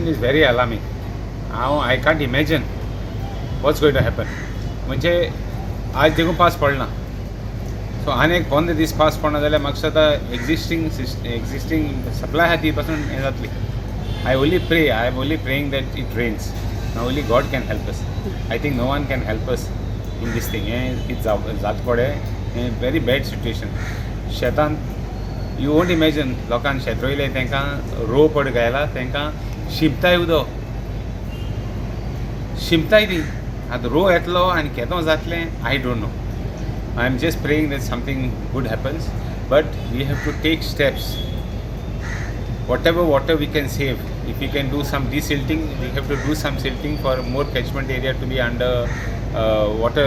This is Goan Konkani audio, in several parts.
Situation is very alarming. हांव I can't imagine what's going to happen. म्हणजे आज देखून पावस पडना, सो आनी एक 15 दीस पावस पडना जाल्यार म्हाका दिसता एक्झिस्टींग सप्लाय आहा ती पासून हें जातली. I only pray, I am only praying that it rains. Only God can help us. I think no one can help us in this thing. हें कितें जाव जात पडे, हें व्हेरी बॅड सिट्युएशन. शेतान you won't imagine, लोकांक शेत रोयलें, तांकां रोव पड घायला, तांकां शिंपताय उदक शिंपताय ती. आतां रोव येतलो आनी केदो जातलें, I don't know. I am just praying that something good happens, but we have to take steps. Whatever water we can save, if we can do some desilting, we have to do some silting for more catchment area to be under water,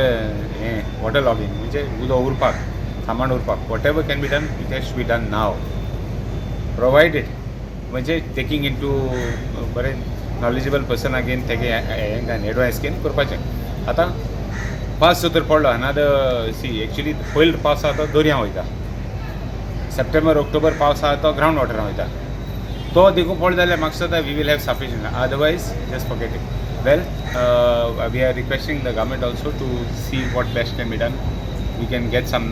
water logging, म्हणजे उदक उरपाक, सामान उरपाक. Whatever can be done, it has to be done now, provided म्हणजे टेकींग इन टू बरें नॉलेजेबल पर्सन अगेन तेगे हें एडवायस घेवन करपाचें. आतां पावस जर तर पडलो अनादर सी, एक्चुली पयलो पावस आहा तो दर्या वयता. सप्टेंबर ऑक्टोबर पावस आहा तो ग्रावंड वॉटरान वयता. तो देखून पडलो जाल्यार म्हाका दिसता we will have sufficient, otherwise just forget it. Well, we are requesting the government also to see what best can be done. We can get some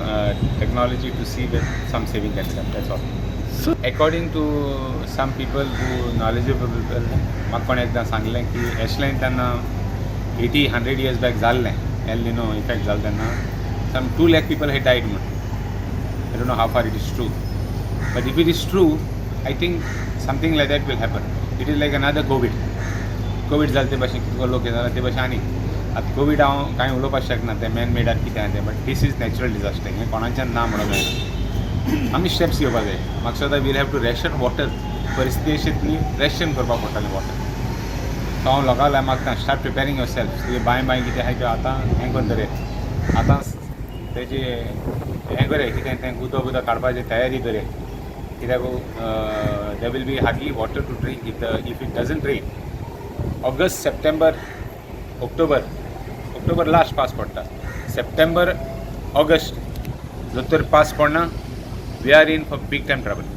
technology to see with some saving can be done, that's all. According to some people who knowledgeable people, म्हाका कोणें एकदां सांगलें की एशलें तेन्ना 80, 100 years back जाल्लें, एल निनो इफेक्ट जालें तेन्ना some 2 lakh people had died म्हूण. I don't know how far it is true. But if it is true, I think something like that will happen. It is like another COVID. Covid जालें ते भाशेन, कितको लोक हें जाला ते भाशेन. आनी आतां कोवीड हांव कांय उलोवपाक शकना, तें मॅन मेड कितें आहा तें, but this is natural disaster. हें कोणाच्यान ना म्हणूंक जायना. आमी स्टेप्स घेवपाक जाय. म्हाका दिसता we'll have to ration water. परिस्थिती अशी ती रेशन करपाक पडटलें वॉटर. सो हांव लोकां लागून मागता, start preparing yourself. तुगे बांय बांय कितें आहाय त्यो आतां हें करून दवरे. आतां तेजी हें करे कितें तें उदक उदक काडपाची तयारी करे, कित्याक there will be hardly water to drink if it doesn't rain. August, September, October, October last पावस पडटा. सप्टेंबर, ऑगस्ट जर तर पावस पडना, we are in for big time trouble.